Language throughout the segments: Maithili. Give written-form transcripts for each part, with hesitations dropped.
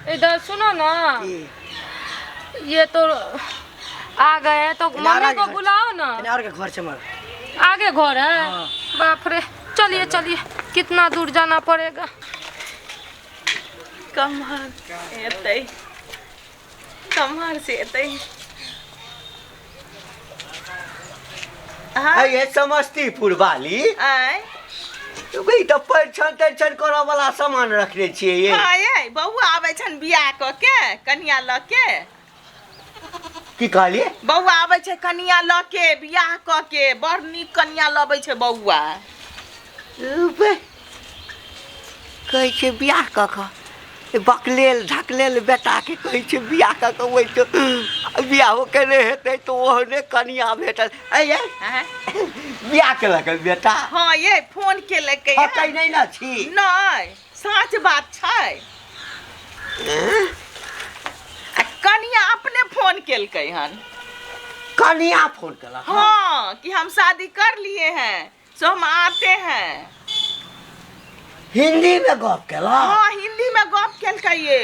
इधर सुनो ना, की? ये तो आ गए हैं तो मम्मी आगे को घर- बुलाओ ना। कने और के घर छै हमर। आगे घर है? हाँ। बाप रे, चलिए चलिए, कितना दूर जाना पड़ेगा। कम्हर एतै, कम्हर से एतै? हाँ। ये समस्तीपुर वाली। आय। ई तऽ परिछन तरिछन करऽ वाला सामान रखने छियै ये। हाँ ये बौआ आबै छन बियाह कऽ के, कनिया लऽ के। की कहलियै? बौआ आबै छै कनिया लऽ के, बियाह कऽ के, बड़ नीक कनिया लबै छै बौआ। बे, कहै छै बियाह कऽ कऽ, बकलेल ढकलेल बेटाके कहै छै बियाह कऽ कऽ, ओहि तऽ बियाहो केने हेतै तऽ ओहने कनिया भेटल। ऐ ये। आँय? बियाह केलक बेटा? हाँ ये, फोन केलकै। ठकै नहि ने छी? नहि, साँच बात छै। आ कनिया अपने फोन केलकै हन। कनिया फोन केलक? हाँ, कि हम शादी कर लिए हैं, सो हम आते हैं। हिंदी में गप केलक? हाँ, हिंदी में गप केलकै ये।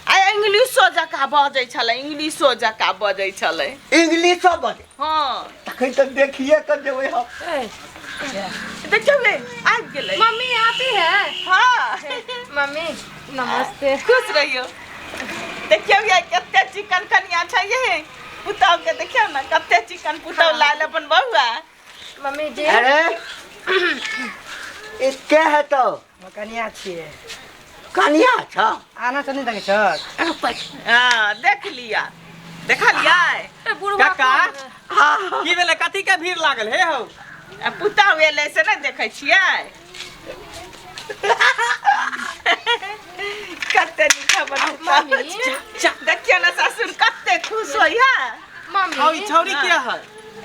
आ इंग्लिशो जकाँ बजै छलै, इंग्लिशो जकाँ बजै छलै। इंग्लिशो बजै? हाँ। तखन तऽ देखिए कऽ जेबै हम। ए, देखियौ रे, आबि गेलै। मम्मी आती है? हाँ। मम्मी नमस्ते। खुश रहियौ। देखियौ ये, कते चिकन कनिया छै ये। पुतहु के देखियौ ने, कते चिकन पुतहु लायल अपन बौआ। मम्मी जी। अरे, ई के है तो? कनिया छियै। कनिया छ? आना तऽ नहि देखै छ। हाँ, देख लिया, देखलियै? ए, बुढ़वा काका। कौन है? हाँ। की भेलै? कथी के भीड़ लागल हे हौ? आ पुतहु एलै से नहि देखै छियै? कते नीक हमर पुतहु। मम्मी। देखियौ ने ससुर, कते खुश होइया। हौ, ई मम्मी। छौरी के है?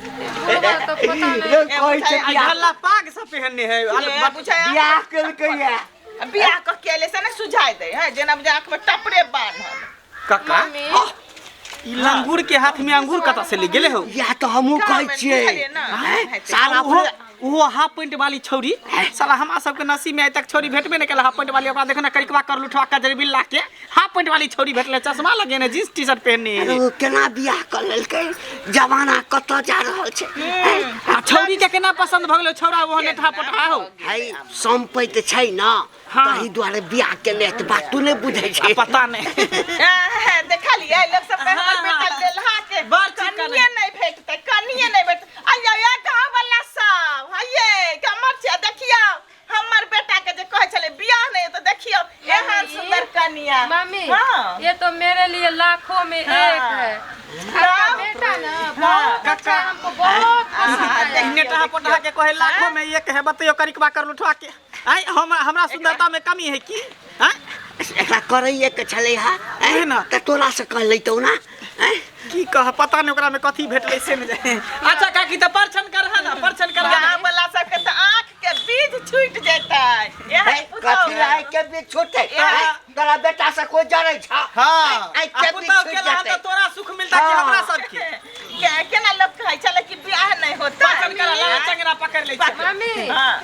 बुढ़वा तो पता नहीं। लोग कहै छै आ बियाह झल्ला पाग सब पहनने है। ए, बुझाइ बियाह केलकै ये। बियाह कऽ के एलै से ने सुझाइ दै है, जेना बुझाइ आँखिमे टपरे बान्हल। काका, मम्मी। ई लंगूर के हाथ में अंगूर कतऽ से ले गेले हौ? इएह तऽ हमहूँ कहै गाँवमे छियै। बुझलियै ने, आँय? हेतै। साला ओहो अपने ओहो हाफ पैंट वाली छौरी। साला हमरा सबके नसीब में आइ तक छौरी भेटबे नहि केला हाफ पैंट वाली। ओकरा देखो ना, करिकवा कर लुठवा कजरबिल्ला के हाफ पैंट वाली छौरी भेटले, चश्मा लगेने, जींस टी शर्ट पहनने। अरे, ओ केना बियाह कऽ लेलकै? जमाना कतऽ जा रहल छै? आ छौरी के केना पसंद भऽ गेलै छौरा ओहो नेठा पोठा हौ? है, सम्पैत छै ने। हाँ। ताहि दुआरे बियाह केने हेतै। बात तू नहि बुझै आ छै। पता नहि। देखलियै, लोक सब कहै हमर बेटा लेलहा के बड़ चिकन। कनिये नहि भेटतै, कनिये नहि भेटतै। आइयो ये गाँव वाला सब हइये कमर छै, देखियौ हमर बेटा के जे कहै छलै बियाह नहि हेतै, देखियौ एहन सुंदर कनिया। मम्मी। हाँ। ये तो मेरे लिए लाखों में हाँ। एक है आपका बेटा ना, बहुत अच्छा है, हमको बहुत पसंद आया। ई नेठा पोठा के कहे लाखों में एक है। बतैयो करिकवा कर लुठवा के, आइ हम हमरा सुंदरता में कमी है की? आँय? एकरा करैए के छलै हा। उहे ना। तऽ तोरा से कह लैतौ ना, आँय? की कह, पता नहीं ओकरा में कथी भेटलै से नहि जाने। अच्छा काकी, तऽ परछन करहा ना, परछन करहा ना। गाँव वाला सबके तऽ आँख के बीज छूटि जेतै एहन है, पुतहु। कथी लाइ के बीच छूटतै? आँय? तोरा बेटा से कोई जरै छ? हाँ। आँय आ के बीच पुतहु छूटि केला हन तऽ जेतै? तोरा सुख मिलता कि हाँ। हमरा सबके? केना लोक कहै छलै कि बियाह नहि होतै। परछन करा, लाला चंगरा पकड़ लै छै। मम्मी। हाँ।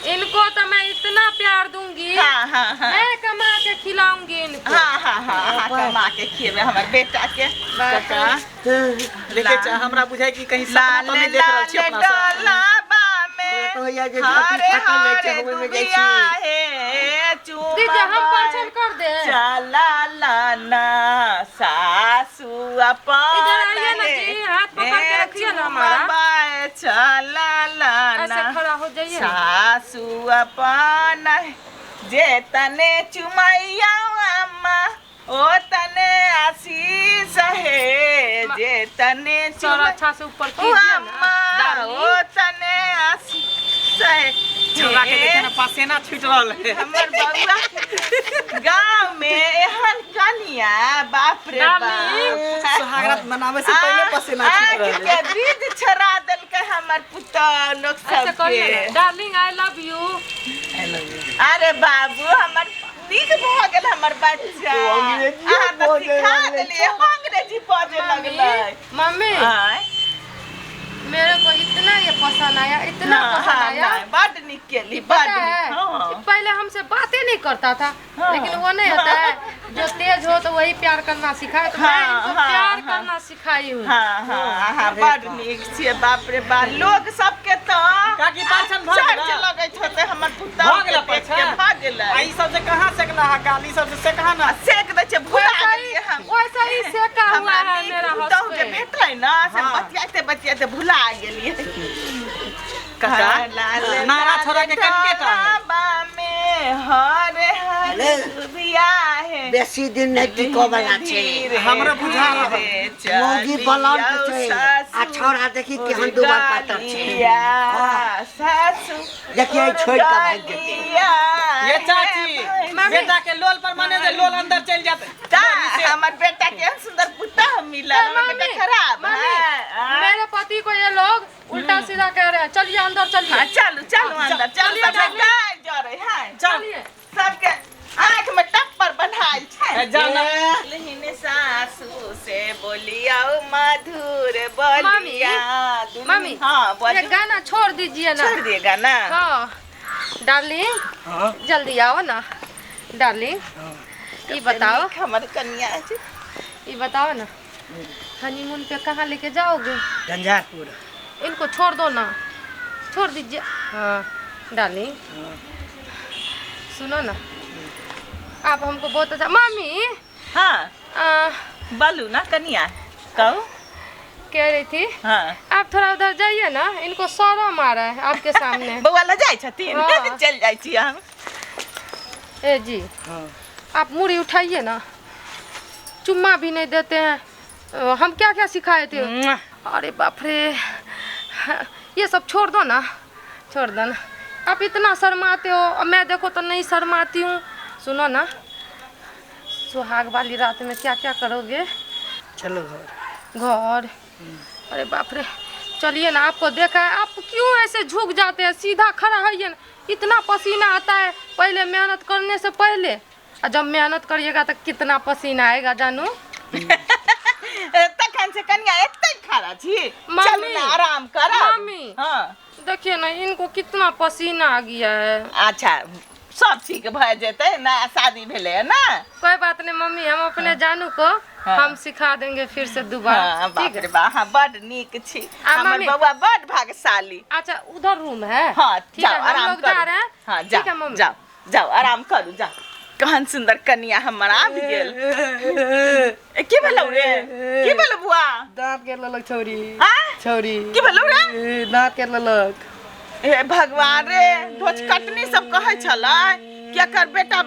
इनको तो मैं इतना प्यार दूंगी। हाँ हाँ हाँ मैं कमा के खिलाऊंगी इनको। हाँ हाँ हाँ हाँ, कमा के खिएबै हमर बेटा के। काका, देखै छै, हमरा बुझाइ कि कहीं सपना लाल तऽ नहि देख रहल छी लाल अपना सब। डोलाबा में तो होइया जे हरे झोटी फाटल रहै छै, हरे हम ओहिमे जाइ दुबिया छी। हे दीदी, हम चुमबै परछन कर दे। चला लाना सासू अपन इधर आइए ना जी, हाथ पकड़ के रखिए ना हमारा। चुमबै चला लाना ऐसे खड़ा हो जाइए ना। सासू अपन जे तने चुमैया अम्मा ओ तने आशीष हे, जे तने सर चुमै अच्छा से ऊपर कीजिए ना अम्मा डार्लिंग। ओ तने आशीष हे। छौरा के देखे ना, पसेना छूट रहल है। हमर बउआ गाँव में एहन कनिया, बाप रे डार्लिंग। बाप। सुहागरात मनावे से पहले पसेना छूट रहल आँख है। के बीज छोड़ा देलकै हमर पुतहु लोक ऐसे करिए सबके। ना डार्लिंग, I love you. अरे बाबू, हमर नीक भऽ गेल हमर बच्चा। ओ अंग्रेजियो अहाँ तऽ बजै सिखा लगलै। देलियै, अंग्रेजी बजै लगलै। मम्मी। आँय? मेरे को इतना ये पसंद आया, इतना हाँ, पसंद हाँ, आया। नहीं, बड नीक केली, पता बड है नीक। हाँ। पहले हमसे बातें नहीं करता था, हाँ। लेकिन वो नहीं होता है, तेज हो तो वही प्यार करना सिखाए, तो मैं हाँ, इनको हाँ, प्यार हाँ। करना सिखाई हूँ। हाँ हाँ हाँ, बड नीक छियै। बाप रे बाप, लोग सबके तऽ काकी, पाछन भऽ चर्च गेलै? लगैत होतै हमर पुतहु भऽ गेलै के देख के। पाछन? भऽ गेलै। आ ई सब जे कहाँ सेकला हा गाली सब से सेकहा ना। सेक दै छै, भुला वैसा ही गेलियै हम। वैसा ही सेका हुआ हमरा है नीक मेरा पुतहु जे हस्बैंड। भेटलै ना से हाँ। बतियाते बतियाते भुला गेलियै। काका, लाल नारा छोड़ा के कनिके टा है। ढोलबा में हरे हरे अरे। दुबिया है। बेसी दिन नहि टिकऽ वाला छै। हमरो बुझा रहल। मौगी बलन्द छै आ छौड़ा देखी केहन दुबर पातर छै। हाँ। सासु देखियै, छोड़ि कऽ भागि जेतै। ये चाची, बेटा के लोल पर माने जे लोल अंदर चलि जाते। हमर बेटा के एहन सुंदर पुतहु मिलल, ए, हमर बेटा मामी, खराब मामी, है। मेरे पति को ये लोग उल्टा सीधा कह रहे हैं, चलिए अंदर चलिए। हाँ, चलू चलू अंदर चलू। चलिए, सबके डार्लिंग। गाय जरे है। चलिए। सबके आँख में टप्पर बन्हायल छै। जा ना। दुल्हन सासू से बोलिया मधुर बोलिया दुल्हन- मामी, हाँ ये बोलू। गाना छोड़ दीजिए ना। छोड़ दिएगा ना। हाँ डार्लिंग, हाँ। जल्दी आओ ना डार्लिंग। ये बताओ, नीक हमर कनिया छै। ये बताओ ना, हनीमून पे कहाँ लेके जाओगे? झंझारपुर। इनको छोड़ दो ना, छोड़ दीजिए। हाँ डार्लिंग, सुनो ना, आप हमको बहुत अच्छा मामी। हाँ। आ, बोलू ना कनिया, कहू। कह रही थी, हाँ। आप थोड़ा उधर जाइए ना, इनको शर्म आ रहा है आपके सामने। बौआ लऽ जाइ छथिन? हाँ। चलि जाइ छी हम। ए जी। हाँ। आप मुड़ी उठाइए ना, चुम्मा भी नहीं देते हैं। हम क्या क्या सिखाए थे? अरे बाप रे, ये सब छोड़ दो ना, छोड़ दो ना। आप इतना शर्माते हो और मैं देखो तो नहीं शर्माती हूँ। सुनो ना, सुहाग वाली रात में क्या क्या करोगे? चलो घर। घर? अरे बाप रे, चलिए ना। आपको देखा है, आप क्यों ऐसे झुक जाते हैं? सीधा खड़ा है ना। इतना पसीना आता है पहले मेहनत करने से पहले, और जब मेहनत करिएगा तो कितना पसीना आएगा जानू। तखन से कनिया एते खड़ा छी। मामी। चलू ना, आराम करब। मामी। हाँ। देखिए ना, इनको कितना पसीना आ गया है। अच्छा, सब ठीक भऽ जेतै ना, शादी भेलै है ना। कोई बात नहीं मम्मी, हम अपने जानू को हाँ। हम सिखा देंगे फिर से दोबारा। हाँ, ठीक बाप है। रे बा, हाँ, बड नीक छी। आ, हमर मामी। बौआ बड भाग्यशाली। अच्छा, उधर रूम है? हाँ। ठीक जाओ, है, हम आराम लोग जा करू। रहे हैं। हाँ। ठीक है जाओ। मम्मी। जाओ जाओ, आराम करू जाओ। कहन सुंदर कनिया हमर आबि गेल। ए, की भेलौ रे? की भेलौ बुआ? दाँत काटि लेलक छौरी। हाँ? छौरी। की भेलौ रे? दाँत काटि लेलक। हे भगवान रे, ढोच कटनी सब कहै छलै कि एकर बेटा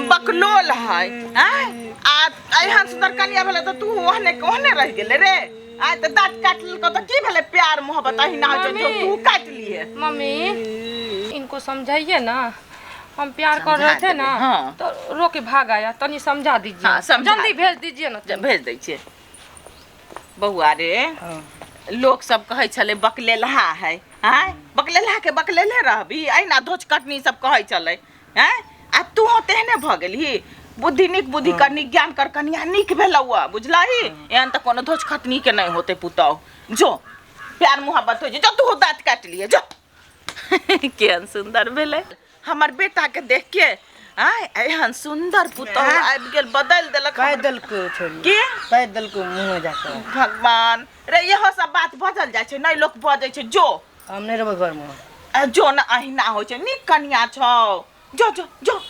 बकलोल है, आँय? आ एहन सुंदर कनिया भेलै तऽ तू ओहने के ओहने रहि गेलै रे। आइ तऽ दाँत काटि लेलकौ तऽ की भेलै? प्यार मोहब्बत अहिना होइ छै, जो मम्मी। तू काटि लिए। मम्मी, इनको समझाइए ना। हम प्यार कर रहे थे ना, हाँ। तो रो के भाग आया। तनी समझा दीजिए। हाँ, समझा। जल्दी भेज दीजिए ना। भेज दै छियै। बौआ रे, हाँ। लोक सब कहै छलै बकलेलहा है, आँय? बकलेलहा के बकलेले रहबी? अहिना धोच कटनी सब कहै छलै, आँय? आ तू तेहने भऽ गेलही। बुद्धि नीक, बुद्धि करनी, ज्ञान कर कनिया नीक भेलौ, बुझलही? एहन तऽ कोनो धोच खटनी के नहि होतै पुतहु, जो प्यार मोहब्बत होइ छै। जो, तू दाँत काटि लिए जो। केहन सुन्दर भेलै हमर बेटा के देख के, आँय? एहन सुन्दर पुतहु आबि गेल, बदलि देलक कहि हमर। देलको छौरी। के? कहि देलको मुँहमे जाकऽ। भगवान रे, इहो सब बात बजल जाइ छै? नहि, लोक बजै छै? जो। हम नहि रहबै घरमे। आ, जो न, अहिना होइ छै। नीक कनिया छौ, जो जो जो।